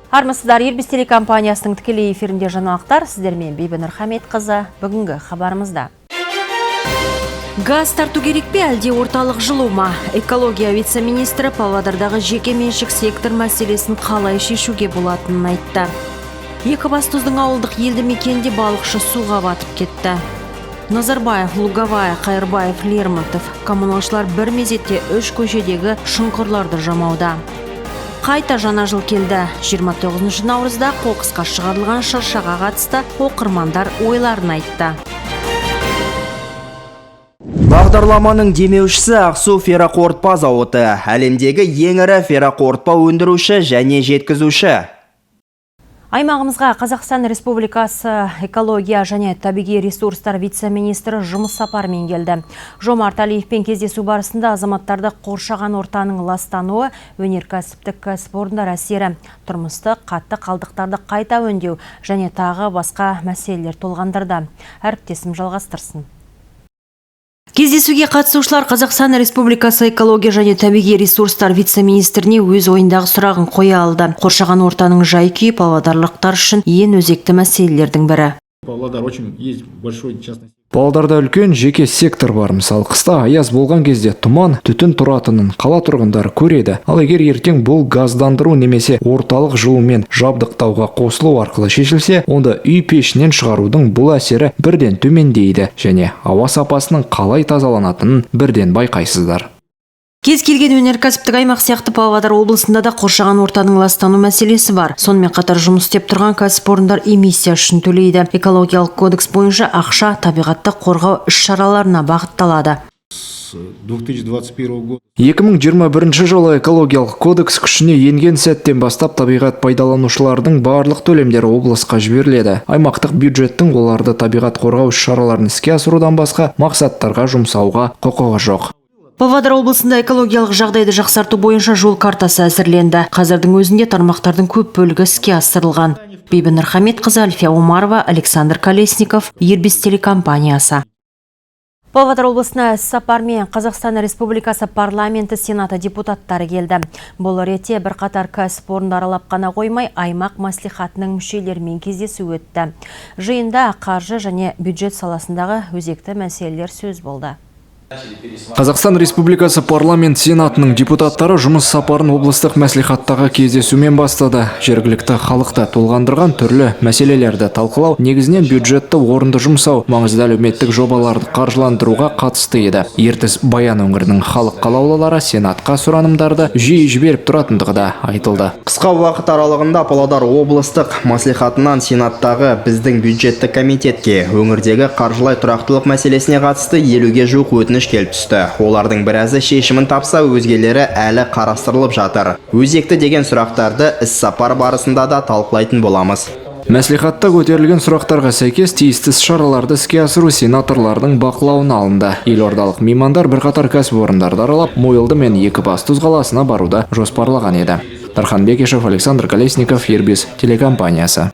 Армысыздар, Ирбис телекомпаниясының тікелей эфирінде жаңалықтар. Сіздермен Бибінұр Хамитқызы. Бүгінгі хабарымызда. Газ тарту керек пе, әлде орталық жылу ма? Экология вице-министрі Павлодардағы жеке меншік сектор мәселесін қалай шешуге болатынын айтты. Екібастұздың ауылдық елді мекенінде балықшы суға батып кетті. Назарбаев, Луговая, Қайырбаев, Лермонтов. Коммуналшылар бір мезетте үш көшедегі шұңқырларды жамауда. Қайта жаңа жыл келді. 29 наурызда қоқысқа шығарылған шыршаға қатысты оқырмандар ойларын айтты. Бағдарламаның демеушісі Ақсу ферроқорытпа зауыты, әлемдегі ең ірі ферроқорытпа өндіруші және жеткізуші. Аймағымызға Қазақстан Республикасы экология және табиғи ресурстар вице-министрі жұмыс сапарымен келді. Жомарт Әлиевпен кездесу барысында азаматтарды қоршаған ортаның ластануы, өнеркәсіптік кәсіпорындар әсері, тұрмыстық қатты қалдықтарды қайта өңдеу және тағы басқа мәселелер толғандырды. Әріптесім жалғастырсын. Кездесуге қатысушылар Қазақстан Республикасы экология және табиғи ресурстар вице-министріне өз ойындағы сұрағын қоя алды. Қоршаған ортаның жай-күйі павлодарлықтар үшін ең өзекті мәселелердің бірі. Павлодар очень есть большой частный Павлодарда үлкен жеке сектор бар. Мысалы, қыста аяз болған кезде тұман, түтін тұратынын қала тұрғындары көреді. Ал егер ертең бұл газдандыру немесе орталық жылумен жабдықтауға қосылу арқылы шешілсе, онда үй пешінен шығарудың бұл әсері бірден төмендейді және ауа сапасының қалай тазаланатынын бірден байқайсыздар. Кез келген өнеркәсіптік аймақ сияқты Павлодар облысында да қоршаған ортаның ластану мәселесі бар. Сонымен қатар жұмыс істеп тұрған кәсіпорындар эмиссия үшін төлейді. Экологиялық кодекс бойынша ақша табиғатты қорғау іс-шараларына бағытталады. С 2021 года. 2021 жылы экологиялық кодекс күшіне енген сәттен бастап табиғат пайдаланушылардың барлық төлемдері облысқа жіберіледі. Аймақтық бюджеттің оларды табиғат қорғау іс-шараларын іске асырудан басқа мақсаттарға жұмсауға құқығы жоқ. Павлодар облысында экологиялық жағдайды жақсарту бойынша жол картасы әзірленді. Қазірдің өзінде тармақтардың көп бөлігі іске асырылған. Бибінұр Хамитқызы, Альфия Омарова, Александр Колесников, Ирбис телекомпаниясы. Павлодар облысына іс-сапармен Қазақстан Республикасы парламенті сенаты депутаттары келді. Бұл ретте бірқатар кәсіпорынды аралап қана қоймай, аймақ мәслихатының мүшелерімен кездесу өтті. Жиында қаржы және бюджет саласындағы өзекті мәселелер сөз болды. Қазақстан Республикасы парламент сенатының депутаттары жұмыс сапарын облыстық мәслихаттағы кездесумен бастады. Жергілікті халықты толғандырған түрлі мәселелерді талқылау негізінен бюджетті орынды жұмсау, маңызды әлеуметтік жобаларды қаржыландыруға қатысты еді. Ертіс Баян өңірінің халық қалаулылары сенатқа сұранымдарды жиі жіберіп тұратындығы да айтылды. Қысқа уақыт аралығында Павлодар облыстық мәслихатынан сенаттағы біздің бюджеттік комитетке өңірдегі қаржылай тұрақтылық мәселесіне қатысты 50-ге жуық өтініш келіп түсті. Олардың біразы шешімін тапса, өзгелері әлі қарастырылып жатыр. Өзекті деген сұрақтарды іс-сапар барысында да талқылайтын боламыз. Мәслихатта көтерілген сұрақтарға сәйкес тиісті іс-шараларды іске асыру сенаторлардың бақылауына алынды. Елордалық меймандар бірқатар кәсіпорындарды аралап, Мойылды мен Екібастұз қаласына баруды жоспарлаған еді. Дархан Бекешев, Александр Колесников, Ирбис телекомпаниясы.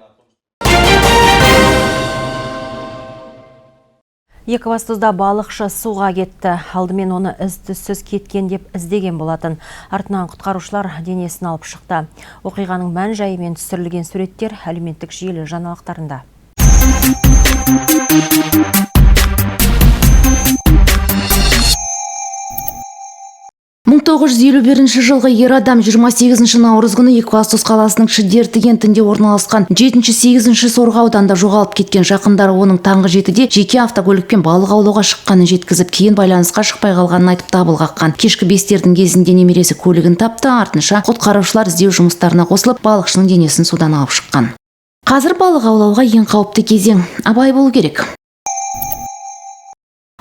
Екібастұзда балықшы суға кетті. Алдымен оны із-түзсіз кеткен деп іздеген болатын. Артынан құтқарушылар денесін алып шықты. Оқиғаның мән-жайымен түсірілген суреттер әлеуметтік желі жаңалықтарында. Мың 951 жылғы ер адам 28 наурыз күні Екібастұз қаласының Шідерті кентінде орналасқан 7-8 сорғы ауданында жоғалып кеткен. Жақындары оның таңғы 7-де жеке автокөлікпен балық аулауға шыққанын жеткізіп, кейін байланысқа шықпай қалғанын айтып дабыл қаққан. Кешкі 5-тердің кезінде немересі көлігін тапты, артынша құтқарушылар іздеу жұмыстарына қосылып, балықшының денесін судан алып шыққан. Қазір балық аулауға ең қауіпті кезең. Абай болу керек.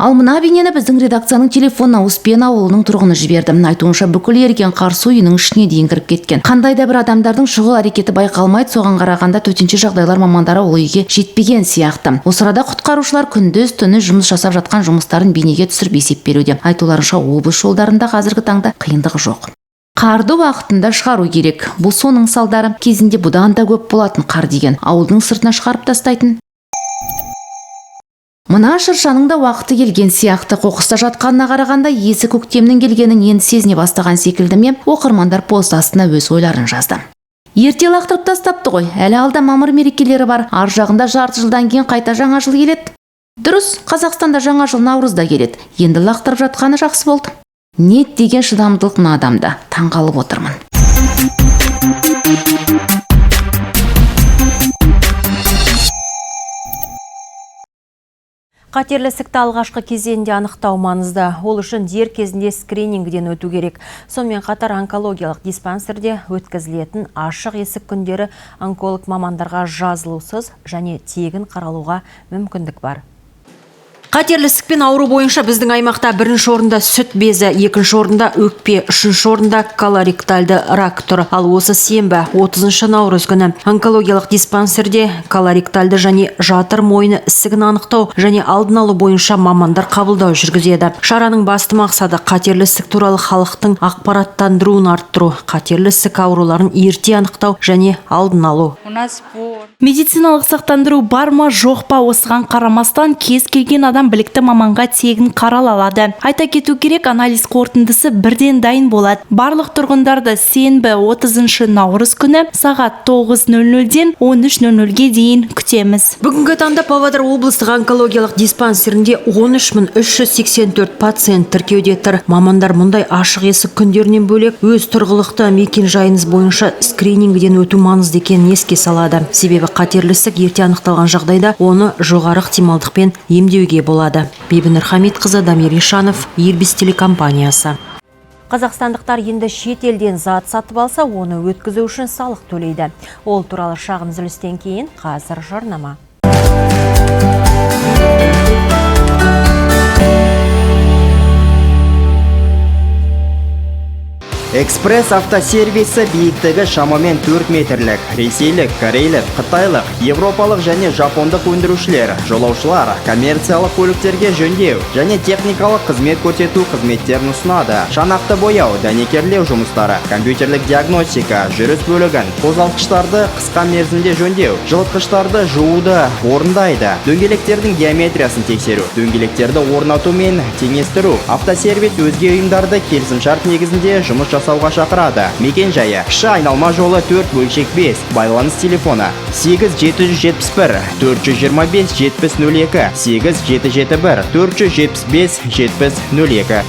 Ал мына бейнені біздің редакцияның телефонына Успен ауылының тұрғыны жіберді. Айтуынша, бүкіл еріген қар су үйінің ішіне дейін кіріп кеткен. Қандай да бір адамдардың шұғыл әрекеті байқалмайды, соған қарағанда төтенше жағдайлар мамандары ол үйге жетпеген сияқты. Осы арада құтқарушылар күндіз түні жұмыс жасап жатқан жұмыстарын бейнеге түсіріп есеп беруде. Айтуларынша, облыс жолдарында қазіргі таңда қиындық жоқ. Қарды уақытында шығару керек. Бұл соның салдары. Кезінде бұдан да көп болатын қар деген. Ауылдың сыртына шығарып тастайтын. Мына шыршаның да уақыты келген сияқты. Қоқыста жатқанына қарағанда есі көктемнің келгенін енді сезіне бастаған секілді ме? Оқырмандар пост астына өз ойларын жазды. Ерте лақтырып тастапты ғой. Әлі алда мамыр мерекелері бар. Ар жағында жарты жылдан кейін қайта жаңа жыл келеді. Дұрыс, Қазақстанда жаңа жыл наурызда келеді. Енді лақтырып жатқаны жақсы болды. Не деген шыдамдылық мына адамда. Таңғалып отырмын. Қатерлі ісікті алғашқы кезеңде анықтау маңызды. Ол үшін дер кезінде скринингден өту керек. Сонымен қатар онкологиялық диспансерде өткізілетін ашық есік күндері онколог мамандарға жазылусыз және тегін қаралуға мүмкіндік бар. Қатерлі ісікпен ауру бойынша біздің аймақта бірінші орында сүт безі, екінші орында өкпе, үшінші орында колоректальды рак тұр. Ал осы сенбі 30 наурыз күні онкологиялық диспансерде колоректальды және жатыр мойны ісігін анықтау және алдын алу бойынша мамандар қабылдау жүргізеді. Шараның басты мақсаты қатерлі ісік туралы халықтың ақпараттандыруын арттыру, қатерлі ісік ауруларын ерте анықтау және алдын алу. Медициналық сақтандыру бар ма, жоқ па, осыған қарамастан кез келген адам білікті маманға тегін қарала алады. Айта кету керек, анализ қорытындысы бірден дайын болады. Барлық тұрғындарды сенбі 30 наурыз күні сағат 9:00-ден 13:00-ге дейін күтеміз. Бүгінгі таңда Павлодар облыстық онкологиялық диспансерінде 13 384 пациент тіркеуде тұр. Мамандар мұндай ашық есік күндерінен бөлек өз тұрғылықты мекен жайыңыз бойынша скринингден өту маңызды екенін еске салады. Себебі қатерлі ісік ерте анықталған жағдайда оны жоғары ықтималдықпен емдеуге болады. Бибінұр Хамитқызы, Дамир Ишанов, Ирбис телекомпаниясы. Қазақстандықтар енді шет елден зат сатып алса, оны өткізу үшін салық төлейді. Ол туралы шағын үзілістен кейін, қазір жарнама. Экспресс автосервисі биіктігі шамамен 4 метрлік. Ресейлік, корейлік, қытайлық, европалық және жапондық өндірушілер, жолаушылар, коммерциялық көліктерге жөндеу және техникалық қызмет көрсету қызметтерін ұсынады. Шанақты бояу, дәнекерлеу жұмыстары, компьютерлік диагностика, жүріс бөлігін, қозғалтқыштарды қысқа мерзімде жөндеу, жылытқыштарды жууды орындайды. Дөңгелектердің геометриясын тексеру, дөңгелектерді орнату мен теңестіру. Автосервис өзге ұйымдарды келісімшарт негізінде жұмыс жасауға шақырады. Мекен жайы: кіші айналма жолы 4 бөлшек 5, байланыс телефоны 8 771 425 70 02, 8 771 475 70 02.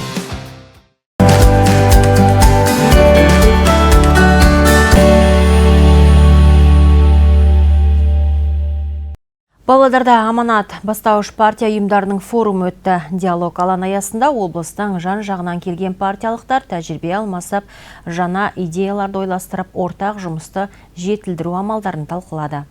Павлодарда «Аманат» бастауыш партия ұйымдарының форумы өтті. Диалог алаңы аясында облыстың жан-жағынан келген партиялықтар тәжірибе алмасып, жаңа идеяларды ойластырып, ортақ жұмысты жетілдіру амалдарын талқылады.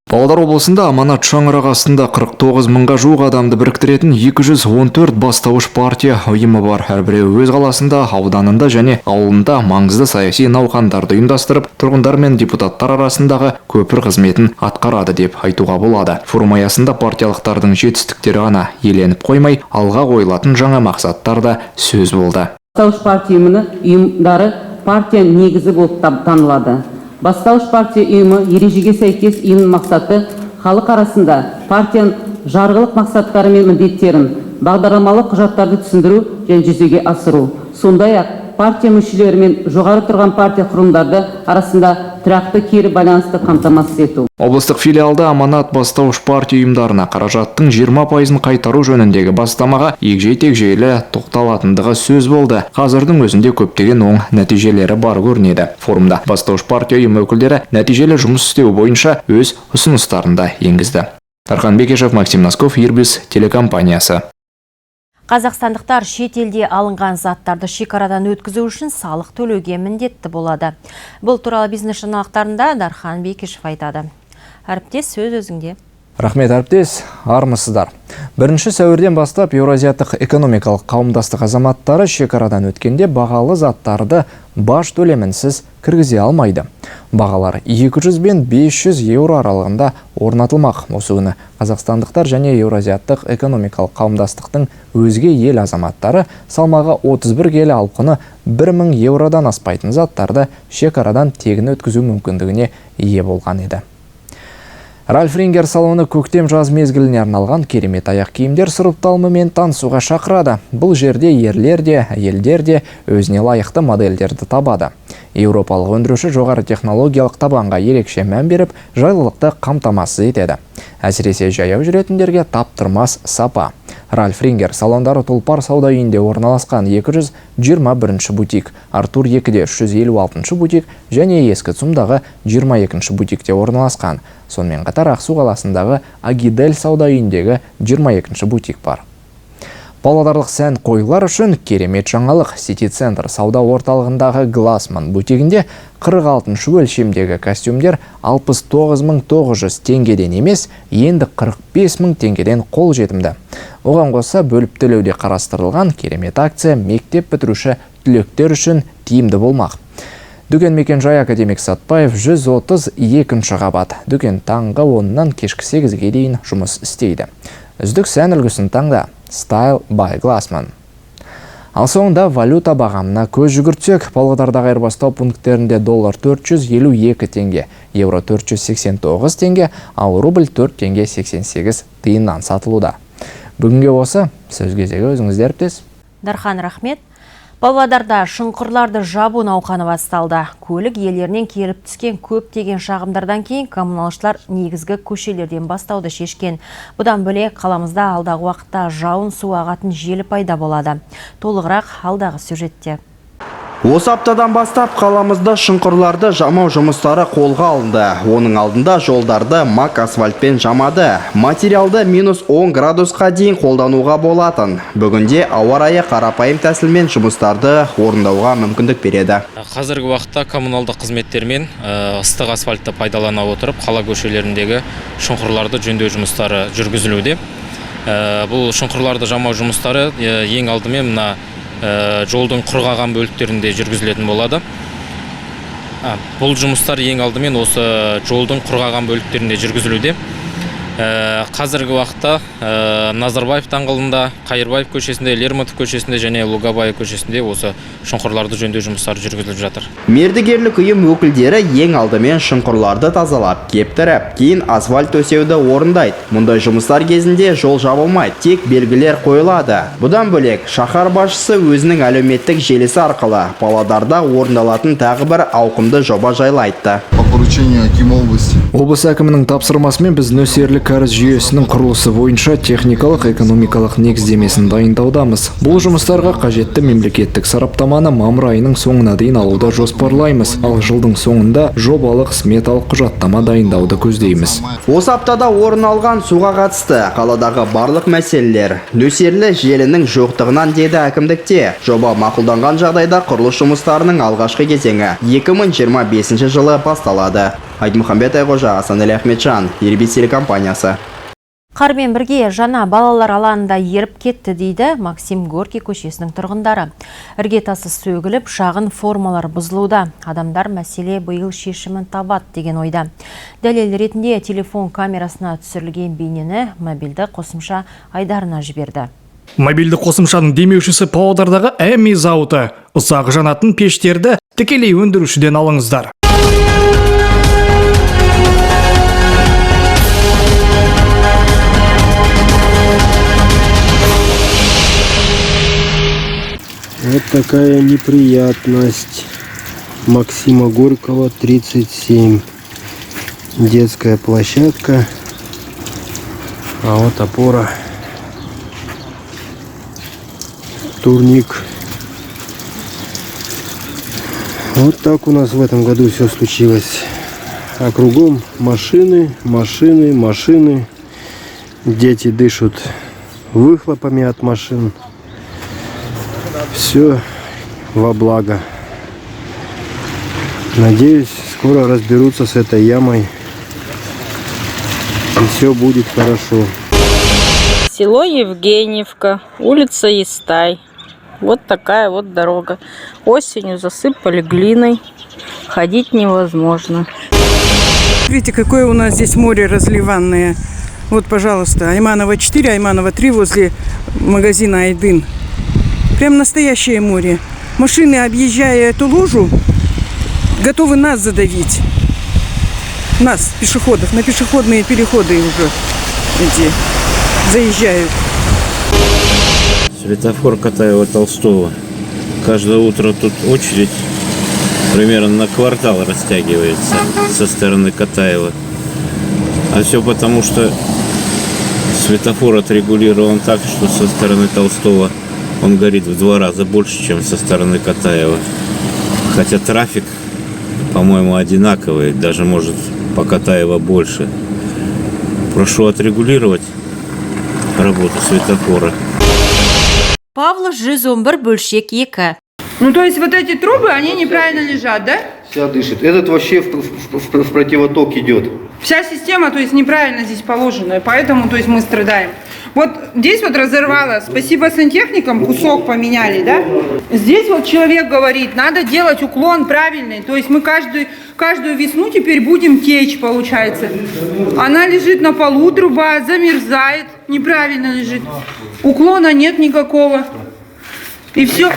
Павлодар облысында «Аманат» шаңырақ астында 49 мыңға жуық адамды біріктіретін 214 бастауыш партия ұйымы бар. Әрбіреуі өз қаласында, ауданында және ауылында маңызды саяси науқандарды ұйымдастырып, тұрғындар мен депутаттар арасындағы көпір қызметін атқарады деп айтуға болады. Форум аясында партиялықтардың жетістіктері ғана еленіп қоймай, алға қойылатын жаңа мақсаттар да сөз болды. Бастауыш партия ұйымдары партия негізі болып танылады. Бастауыш партия ұйымы ережеге сәйкес ұйымның мақсаты халық арасында партияның жарғылық мақсаттары мен міндеттерін, бағдарламалық құжаттарды түсіндіру және жүзеге асыру. Сондай-ақ партия мүшелері мен жоғары тұрған партия құрылымдары арасында тұрақты кері байланысты қамтамасыз ету. Облыстық филиалда «Аманат» бастауыш партия ұйымдарына қаражаттың 20%-ын қайтару жөніндегі бастамаға егжей-тегжейлі тоқталатындығы сөз болды. Қазірдің өзінде көптеген оң нәтижелері бар көрінеді. Форумда бастауыш партия ұйымы өкілдері нәтижелі жұмыс істеу бойынша өз ұсыныстарын да енгізді. Тархан Бекешев, Максим Носков, Ирбис телекомпаниясы. Қазақстандықтар шет елде алынған заттарды шекарадан өткізу үшін салық төлеуге міндетті болады. Бұл туралы бизнес жаңалықтарында Дархан Бекешев айтады. Әріптес, сөз өзіңде. Рахмет, әріптес, армысыздар. 1 сәуірден бастап Еуразиялық экономикалық қауымдастық азаматтары шекарадан өткенде бағалы заттарды баж төлемінсіз кіргізе алмайды. Бағалар 200 бен 500 еуро аралығында орнатылмақ. Осы күні қазақстандықтар және Еуразиялық экономикалық қауымдастықтың өзге ел азаматтары салмағы 31 келі, ал құны 1000 еуродан аспайтын заттарды шекарадан тегін өткізу мүмкіндігіне ие болған еді. Ральф Рингер салоны көктем жаз мезгіліне арналған керемет аяқ киімдер сұрыпталымымен танысуға шақырады. Бұл жерде ерлер де, әйелдер де өзіне лайықты модельдерді табады. Еуропалық өндіруші жоғары технологиялық табанға ерекше мән беріп, жайлылықты қамтамасыз етеді. Әсіресе жаяу жүретіндерге таптырмас сапа. Ральф Рингер салондары Тұлпар сауда үйінде орналасқан 221 бутик, Артур 2-де 356 бутик және Ескі ЦУМдағы 22 бутикте орналасқан. Сонымен қатар Ақсу қаласындағы Агидель сауда үйіндегі 22 бутик бар. Павлодарлық сән қойлар үшін керемет жаңалық. Сити Центр сауда орталығындағы Глассман бутигінде 46 өлшемдегі костюмдер 69 900 теңгеден емес, енді 45 мың теңгеден қол жетімді. Оған қоса бөліп төлеуде қарастырылған керемет акция мектеп бітіруші түлектер үшін тиімді болмақ. Дүкен мекен жайы Академик Сатпаев 132 қабат. Дүкен таңғы 10-нан кешкі 8-ге дейін жұмыс істейді. Үздік сән үлгісін таңда. Style by Glassman. Ал соңында валюта бағамына көз жүгіртсек, Павлодардағы айырбастау пункттерінде доллар 452 теңге, евро 489 теңге, ал рубль 4 теңге 88 тиыннан сатылуда. Бүгінге осы, сөз кезегі өзіңізде, әріптес. Дархан, рахмет. Павлодарда шұңқырларды жабу науқаны басталды. Көлік иелерінен келіп түскен көптеген шағымдардан кейін коммуналшылар негізгі көшелерден бастауды шешкен. Бұдан бөлек қаламызда алдағы уақытта жауын су ағатын желі пайда болады. Толығырақ алдағы сюжетте. Осы аптадан бастап қаламызда шұңқырларды жамау жұмыстары қолға алынды. Оның алдында жолдарды мак асфальтпен жамады. Материалды минус 10 градусқа дейін қолдануға болатын. Бүгінде ауа райы қарапайым тәсілмен жұмыстарды орындауға мүмкіндік береді. Қазіргі уақытта коммуналдық қызметтермен ыстық асфальтты пайдалана отырып, қала көшелеріндегі шұңқырларды жөндеу жұмыстары жүргізілуде. Бұл шұңқырларды жамау жұмыстары ең алдымен мына жолдың құрғаған бөліктерінде жүргізілетін болады. Бұл жұмыстар ең алдымен осы жолдың құрғаған бөліктерінде жүргізілуде. Қазіргі уақытта Назарбаев даңғылында, Қайырбаев көшесінде, Лермонтов көшесінде және Луговая көшесінде осы шұңқырларды жөндеу жұмыстары жүргізіліп жатыр. Мердігерлік ұйым өкілдері ең алдымен шұңқырларды тазалап, кептіріп, кейін асфальт төсеуді орындайды. Мұндай жұмыстар кезінде жол жабылмайды, тек белгілер қойылады. Бұдан бөлек, шаһар басшысы өзінің әлеуметтік желісі арқылы Павлодарда орындалатын тағы бір ауқымды жоба жайлы айтты. По поручению акима области. Облыс әкімінің тапсырмасымен біз нөсерлік кәріз жүйесінің құрылысы бойынша техникалық экономикалық негіздемесін дайындаудамыз. Бұл жұмыстарға қажетті мемлекеттік сараптаманы мамыр айының соңына дейін алуды жоспарлаймыз. Ал жылдың соңында жобалық сметалық құжаттама дайындауды көздейміз. Осы аптада орын алған суға қатысты қаладағы барлық мәселелер нөсерлі желінің жоқтығынан, деді әкімдікте. Жоба мақұлданған жағдайда құрылыс жұмыстарының алғашқы кезеңі 2025 жылы басталады. Айтмұхамбет Айқожа, Асанәлі Ахметжан, Ирбис телекомпаниясы. Қармен бірге жаңа балалар алаңында еріп кетті, дейді Максим Горький көшесінің тұрғындары. Іргетасы сөгіліп, шағын формалар бұзылуда. Адамдар мәселе биыл шешімін табады деген ойда. Дәлел ретінде телефон камерасына түсірілген бейнені мобильді қосымша айдарына жіберді. Мобильді қосымшаның демеушісі Павлодардағы Әми зауыты. Ұсақ жанатын пештерді тікелей өндірушіден алыңыздар. Вот такая неприятность. Максима Горького, 37. Детская площадка. А вот опора. Турник. Вот так у нас в этом году все случилось. А кругом машины, машины, машины. Дети дышат выхлопами от машин. Все во благо. Надеюсь, скоро разберутся с этой ямой. И все будет хорошо. Село Евгеньевка, улица Истай. Вот такая вот дорога. Осенью засыпали глиной. Ходить невозможно. Видите, какое у нас здесь море разливанное. Вот, пожалуйста, Айманова 4, Айманова 3 возле магазина «Айдын». Прям настоящее море. Машины, объезжая эту лужу, готовы нас задавить. Нас, пешеходов, на пешеходные переходы уже эти заезжают. Светофор Катаева Толстого. Каждое утро тут очередь. Примерно на квартал растягивается со стороны Катаева. А все потому, что светофор отрегулирован так, что со стороны Толстого он горит в 2 раза больше, чем со стороны Катаева. Хотя трафик, по-моему, одинаковый, даже может по Катаева больше. Прошу отрегулировать работу светофора. Павла 111 бөлшек 2. Ну, то есть вот эти трубы, они неправильно лежат, да? Вся дышит. Этот вообще в противоток идет. Вся система, то есть, неправильно здесь положена, поэтому, то есть, мы страдаем. Вот здесь вот разорвало, спасибо сантехникам, кусок поменяли, да? Здесь вот человек говорит, надо делать уклон правильный, то есть мы каждую весну теперь будем течь, получается. Она лежит на полу, труба замерзает, неправильно лежит, уклона нет никакого. И все.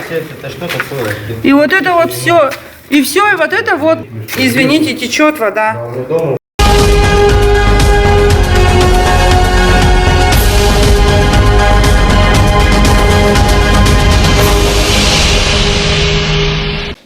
И вот это вот все. И все, и вот это вот, извините, течет вода.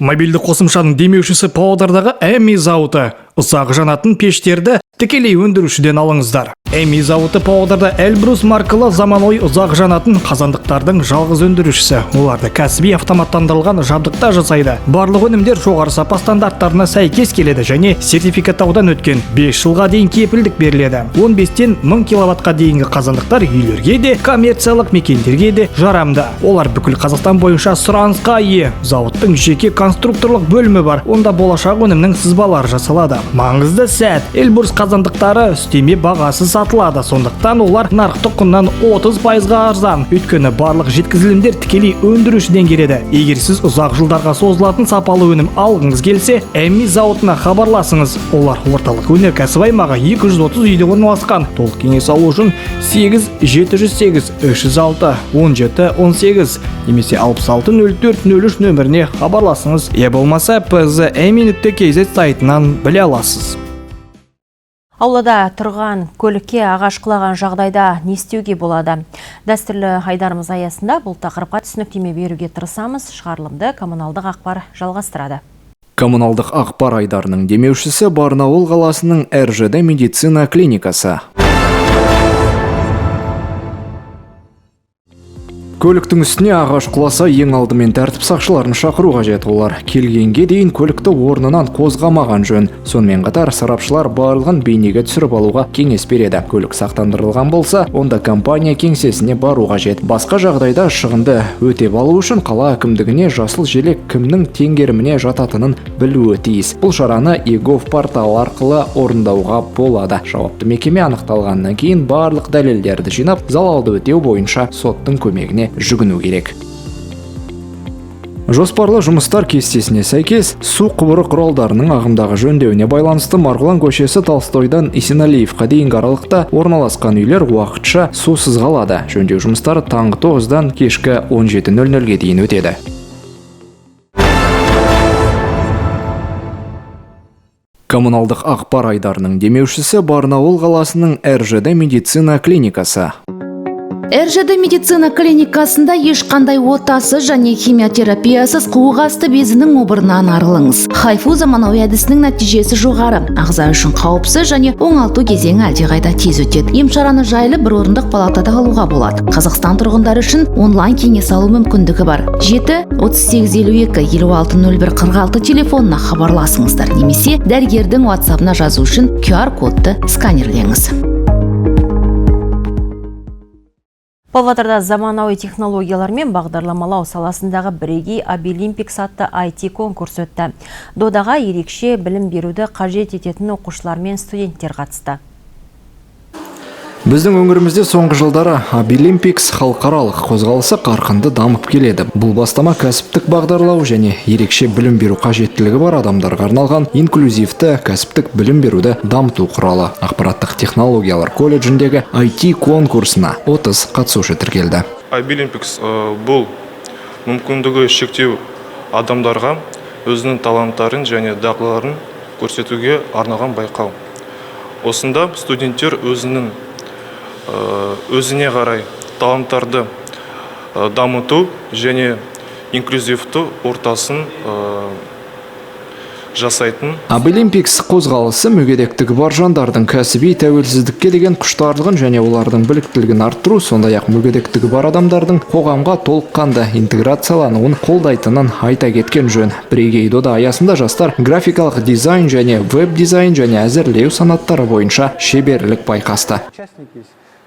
Мобильді қосымшаның демеушісі Павлодардағы Эми зауыты. Ұсақ жанатын пештерді тікелей өндірушіден алыңыздар. Эми зауыты Павлодарда Эльбрус маркалы заманауи ұзақ жанатын қазандықтардың жалғыз өндірушісі. Оларды кәсіби автоматтандырылған жабдықта жасайды. Барлық өнімдер жоғары сапа стандарттарына сәйкес келеді және сертификаттаудан өткен 5 жылға дейін кепілдік беріледі. 15-тен 1000 киловаттқа дейінгі қазандықтар үйлерге де, коммерциялық мекендерге де жарамды. Олар бүкіл Қазақстан бойынша сұранысқа ие. Зауыттың жеке конструкторлық бөлімі бар. Онда болашақ өнімнің сызбалары жасалады. Маңызды сәт. Эльбрус қазандықтары үстеме бағасы сатылады. Сондықтан олар нарықтық құннан 30%-ға арзан. Өйткені барлық жеткізілімдер тікелей өндірушіден келеді. Егер сіз ұзақ жылдарға созылатын сапалы өнім алғыңыз келсе, Эми зауытына хабарласыңыз. Олар орталық өнеркәсіп аймағы 230 үйде орналасқан. Толық кеңес алу үшін 8 708 306 17 18 немесе 66 04 03 нөміріне хабарласыңыз. Я болмаса pzemi.kz сайтынан біле аласыз. Аулада тұрған көлікке ағаш құлаған жағдайда не істеуге болады? Дәстүрлі айдарымыз аясында бұл тақырыпқа түсініктеме беруге тырысамыз. Шығарылымды коммуналдық ақпар жалғастырады. Коммуналдық ақпар айдарының демеушісі Барнауыл қаласының РЖД медицина клиникасы. Көліктің үстіне ағаш құласа, ең алдымен тәртіп сақшыларын шақыру қажет. Олар келгенге дейін көлікті орнынан қозғамаған жөн. Сонымен қатар сарапшылар барлығын бейнеге түсіріп алуға кеңес береді. Көлік сақтандырылған болса, онда компания кеңсесіне бару қажет. Басқа жағдайда шығынды өтеп алу үшін қала әкімдігіне жасыл желек кімнің теңгеріміне жататынын білуі тиіс. Бұл шараны eGov порталы арқылы орындауға болады. Жауапты мекеме анықталғаннан кейін барлық дәлелдерді жинап, залалды өтеу бойынша соттың көмегіне жүгіну керек. Жоспарлы жұмыстар кестесіне сәйкес, су құбыры құралдарының ағымдағы жөндеуіне байланысты Марғұлан көшесі Толстойдан Есеналиевқа дейінгі аралықта орналасқан үйлер уақытша сусыз қалады. Жөндеу жұмыстары таңғы 9-дан кешкі 17:00-ге дейін өтеді. Коммуналдық ақпар айдарының демеушісі Барнауыл қаласының РЖД медицина клиникасы. РЖД медицина клиникасында ешқандай отасыз және химиотерапиясыз қуық асты безінің обырынан арылыңыз. Хайфу заманауи әдісінің нәтижесі жоғары, ағза үшін қауіпсіз және оңалту кезеңі әлдеқайда тез өтеді. Емшараны жайлы бір орындық палатада алуға болады. Қазақстан тұрғындары үшін онлайн кеңес алу мүмкіндігі бар. 7 38 52 56 01 46 телефонына хабарласыңыздар немесе дәрігердің WhatsApp-ына жазу үшін QR кодты сканерлеңіз. Павлодарда заманауи технологиялар мен бағдарламалау саласындағы бірегей Абилимпикс атты IT конкурс өтті. Додаға ерекше білім беруді қажет ететін оқушылар мен студенттер қатысты. Біздің өңірімізде соңғы жылдары Абилимпикс халықаралық қозғалысы қарқынды дамып келеді. Бұл бастама кәсіптік бағдарлау және ерекше білім беру қажеттілігі бар адамдарға арналған инклюзивті кәсіптік білім беруді дамыту құралы. Ақпараттық технологиялар колледжіндегі IT конкурсына 30 қатысушы тіркелді. Абилимпикс бұл мүмкіндігі шектеу адамдарға өзінің таланттарын және дағдыларын көрсетуге арналған байқау. Осында студенттер өзіне қарай таланттарды дамыту және инклюзивті ортасын жасайтын Абилимпикс қозғалысы мүгедектігі бар жандардың кәсіби тәуелсіздікке деген құштарлығын және олардың біліктілігін арттыру, сондай-ақ мүгедектігі бар адамдардың қоғамға толыққанды интеграциялануын қолдайтынын айта кеткен жөн. Бірегей дода аясында жастар графикалық дизайн және веб-дизайн және әзірлеу санаттары бойынша шеберлік байқасты.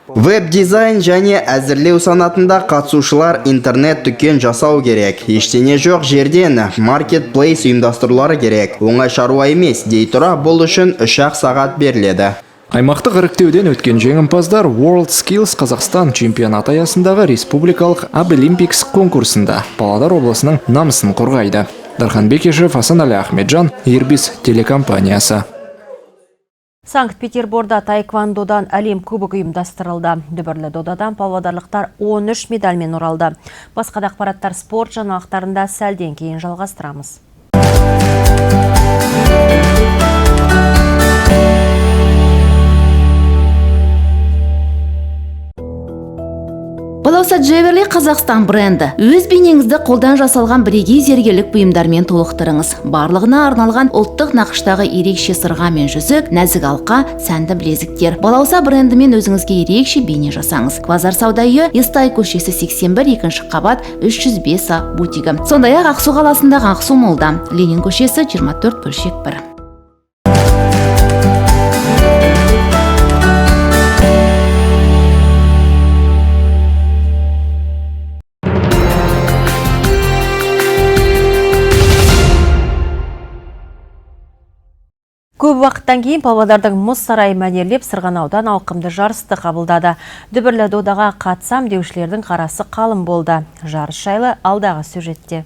Веб-дизайн және әзірлеу санатында қатысушылар интернет дүкен жасау керек. Ештеңе жоқ жерден маркетплейс ұйымдастырулары керек. Оңай шаруа емес, дей тұра бұл үшін 3-ақ сағат беріледі. Аймақтық іріктеуден өткен жеңімпаздар World Skills Қазақстан чемпионаты аясындағы республикалық Абилимпикс конкурсында Павлодар облысының намысын қорғайды. Дархан Бекешев, Асанәлі Ахметжан, Ирбис телекомпаниясы. Санкт-Петерборда таэквондодан әлем кубогы ұйымдастырылды. Дүбірлі додадан павлодарлықтар 13 медальмен оралды. Басқа да ақпараттар спорт жаңалықтарында сәлден кейін жалғастырамыз. Балауса Джеверли Қазақстан бренді. Өз бейнеңізді қолдан жасалған бірегей зергерлік бұйымдармен толықтырыңыз. Барлығына арналған ұлттық нақыштағы ерекше сырға мен жүзік, нәзік алқа, сәнді білезіктер. Балауса брендімен өзіңізге ерекше бейне жасаңыз. Квазар сауда үйі, Естай көшесі 81, екінші қабат, 305 А бутигі. Сондай-ақ Ақсу қаласындағы Ақсу молда, Ленин көшесі 24 бөлшек 1. Көп уақыттан кейін Павлодардың мұз сарайы мәнерлеп сырғанаудан ауқымды жарысты қабылдады. Дүбірлі додаға қатысам деушілердің қарасы қалың болды. Жарыс жайлы алдағы сюжетте.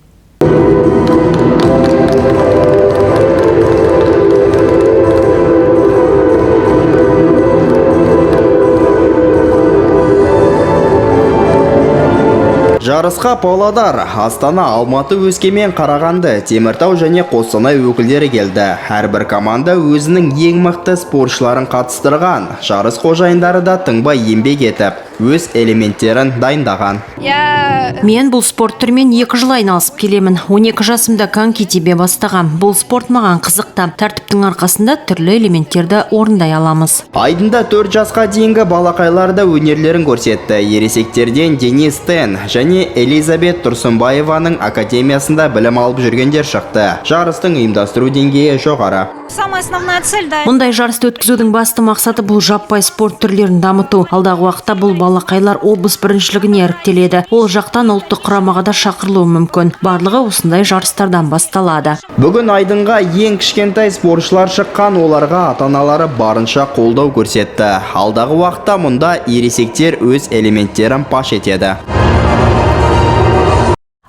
Жарысқа Павлодар, Астана, Алматы, Өскемен, Қарағанды, Теміртау және Қостанай өкілдері келді. Әрбір команда өзінің ең мықты спортшыларын қатыстырған. Жарыс қожайындары да тыңбай еңбек етіп, өз элементтерін дайындаған. Мен бұл спорт түрімен 2 жыл айналысып келемін. 12 жасымда коньки тебе бастағам. Бұл спорт маған қызықты. Тәртіптің арқасында түрлі элементтерді орындай аламыз. Айдында 4 жасқа дейінгі балақайлар да өнерлерін көрсетті. Ересектерден Денис Тен және Элизабет Тұрсынбаеваның академиясында білім алып жүргендер шықты. Жарыстың ұйымдастыру деңгейі жоғары. Самая основная цель, да. Мұндай жарысты өткізудің басты мақсаты бұл жаппай спорт түрлерін дамыту. Алдағы уақытта бұл балақайлар облыс біріншілігіне іріктеледі. Ол жақтан ұлттық құрамаға да шақырылуы мүмкін. Барлығы осындай жарыстардан басталады. Бүгін айдынға ең кішкентай спортшылар шыққан, оларға ата-аналары барынша қолдау көрсетті. Алдағы уақытта мұнда ересектер өз элементтерін паш етеді.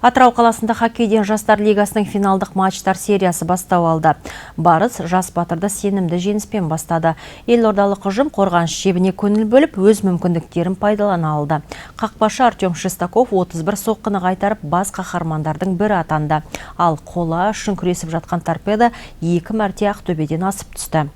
Атырау қаласында хоккейден жастар лигасының финалдық матчтар сериясы бастау алды. Барыс жас батырды сенімді жеңіспен бастады. Елордалық ұжым қорғаныс шебіне көңіл бөліп, өз мүмкіндіктерін пайдалана алды. Қақпашы Артем Шестаков 31 соққыны қайтарып, бас қаһармандардың бірі атанды. Ал қола үшін күресіп жатқан Торпедо 2 мәрте Ақтөбеден асып түсті.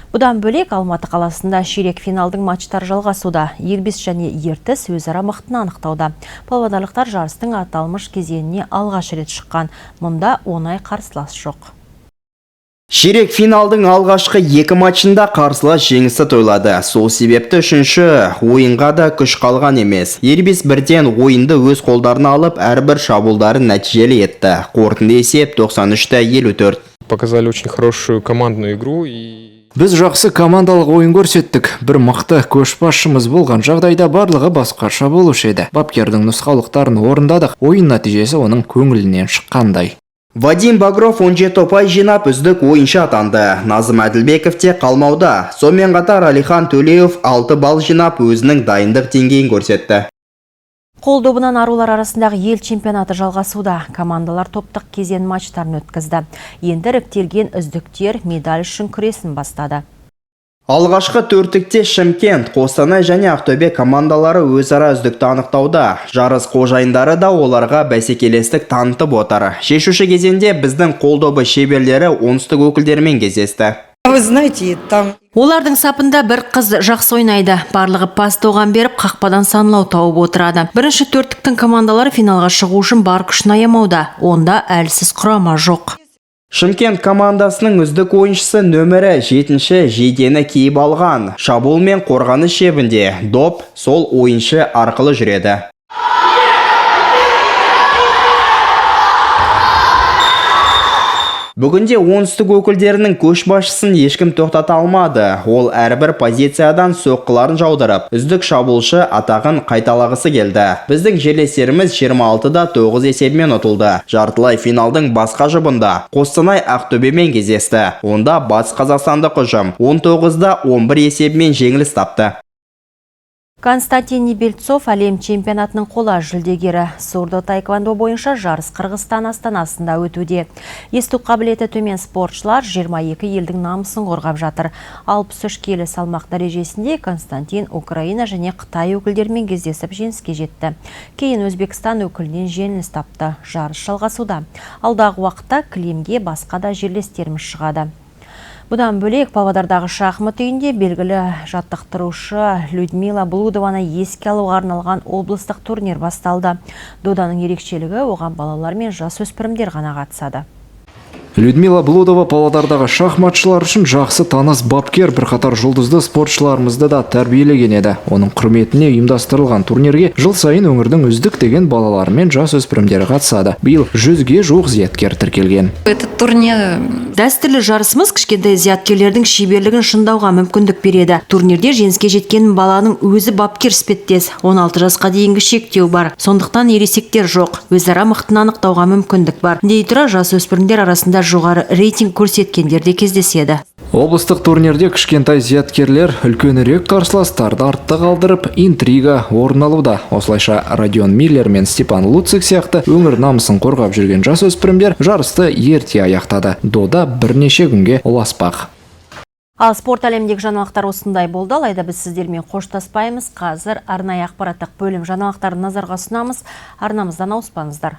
Бұдан бөлек Алматы қаласында ширек финалдың матчтары жалғасуда. Ирбис және Ертіс өзара мықтыны анықтауда. Павлодарлықтар жарыстың аталмыш кезеңіне алғаш рет шыққан. Мұнда оңай қарсылас жоқ. Ширек финалдың алғашқы 2 матчында қарсылас жеңісті тойлады. Сол себепті үшінші ойынға да күш қалған емес. Ирбис бірден ойынды өз қолдарына алып, әрбір шабуылдарын нәтижелі етті. Қорытынды есеп 93-54. Показали очень хорошую командную игру и Біз жақсы командалық ойын көрсеттік. Бір мықты көшбасшымыз болған жағдайда барлығы басқаша болушы еді. Бапкердің нұсқаулықтарын орындадық. Ойын нәтижесі оның көңілінен шыққандай. Вадим Багров 17 ұпай жинап үздік ойыншы атанды. Назым Әділбеков те қалмауда. Сонымен қатар Алихан Төлеев 6 балл жинап өзінің дайындық деңгейін көрсетті. Қол добынан арулар арасындағы ел чемпионаты жалғасуда. Командалар топтық кезең матчтарын өткізді. Енді іріктелген үздіктер медаль үшін күресін бастады. Алғашқы төрттікте Шымкент, Қостанай және Ақтөбе командалары өзара үздікті анықтауда. Жарыс қожайындары да оларға бәсекелестік танытып отыр. Шешуші кезеңде біздің қол добы шеберлері оңтүстік өкілдерімен кездесті. Вы знаете, там Олардың сапында бір қыз жақсы ойнайды. Барлығы пас тоған беріп, қақпадан санлау тауып отырады. Бірінші төрттіктің командалары финалға шығу үшін бар күшін аямауда. Онда әлсіз құрама жоқ. Шымкент командасының үздік ойыншысы нөмірі 7-ші жейдені киіп алған. Шабуыл мен қорғаныс шебінде доп сол ойыншы арқылы жүреді. Бүгінде оңтүстік өкілдерінің көшбасшысын ешкім тоқтата алмады. Ол әрбір позициядан соққыларын жаудырып, үздік шабуылшы атағын қайталағысы келді. Біздің жерлестеріміз 26-9 есебімен ұтылды. Жартылай финалдың басқа жұбында Қостанай Ақтөбемен кездесті. Онда Батыс Қазақстандық ұжым 19-11 есебімен жеңіліс тапты. Константин Небельцов әлем чемпионатының қола жүлдегері. Сурдо таэквондо бойынша жарыс Қырғызстан астанасында өтуде. Есту қабілеті төмен спортшылар 22 елдің намысын қорғап жатыр. 63 келі салмақ дәрежесінде Константин Украина және Қытай өкілдерімен кездесіп жеңіске жетті. Кейін Өзбекстан өкілінен жеңіліс тапты. Жарыс жалғасуда. Алдағы уақытта кілемге басқа да жерлестеріміз шығады. Бұдан бөлек Павлодардағы шахмат үйінде белгілі жаттықтырушы Людмила Блудованы еске алуға арналған облыстық турнир басталды. Доданың ерекшелігі оған балалар мен жасөспірімдер ғана қатысады. Людмила Блудова Павлодардағы шахматшылар үшін жақсы таныс бапкер, бірқатар жұлдызды спортшыларымызды да тәрбиелеген еді. Оның құрметіне ұйымдастырылған турнирге жыл сайын өңірдің үздік деген балалары мен жасөспірімдері қатысады. Биыл 100-ге жуық зияткер тіркелген. Этот турнир. Дәстүрлі жарысымыз кішкентай зияткерлердің шеберлігін шыңдауға мүмкіндік береді. Турнирде жеңіске жеткен баланың өзі бапкер іспеттес. 16 жасқа дейінгі шектеу бар. Сондықтан ересектер жоқ. Өзара мықтыны анықтауға мүмкіндік бар. Дей тұра жасөспірімдер арасында жоғары рейтинг көрсеткендер де кездеседі. Облыстық турнирде кішкентай зияткерлер үлкенірек қарсыластарды артта қалдырып, интрига орын алуда. Осылайша Родион Миллер мен Степан Луцик сияқты өңір намысын қорғап жүрген жасөспірімдер жарысты ерте аяқтады. Дода бірнеше күнге ұласпақ. Ал спорт әлеміндегі жаңалықтар осындай болды. Алайда біз сіздермен қоштаспаймыз. Қазір арнайы ақпараттық бөлім жаңалықтарын назарға ұсынамыз. Арнамыздан ауыспаңыздар.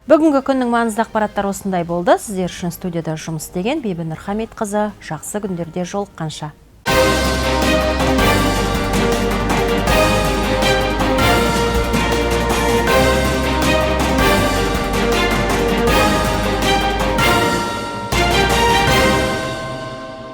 Бүгінгі күннің маңызды ақпараттары осындай болды. Сіздер үшін студияда жұмыс істеген Бибінұр Хамитқызы. Жақсы күндерде жолыққанша.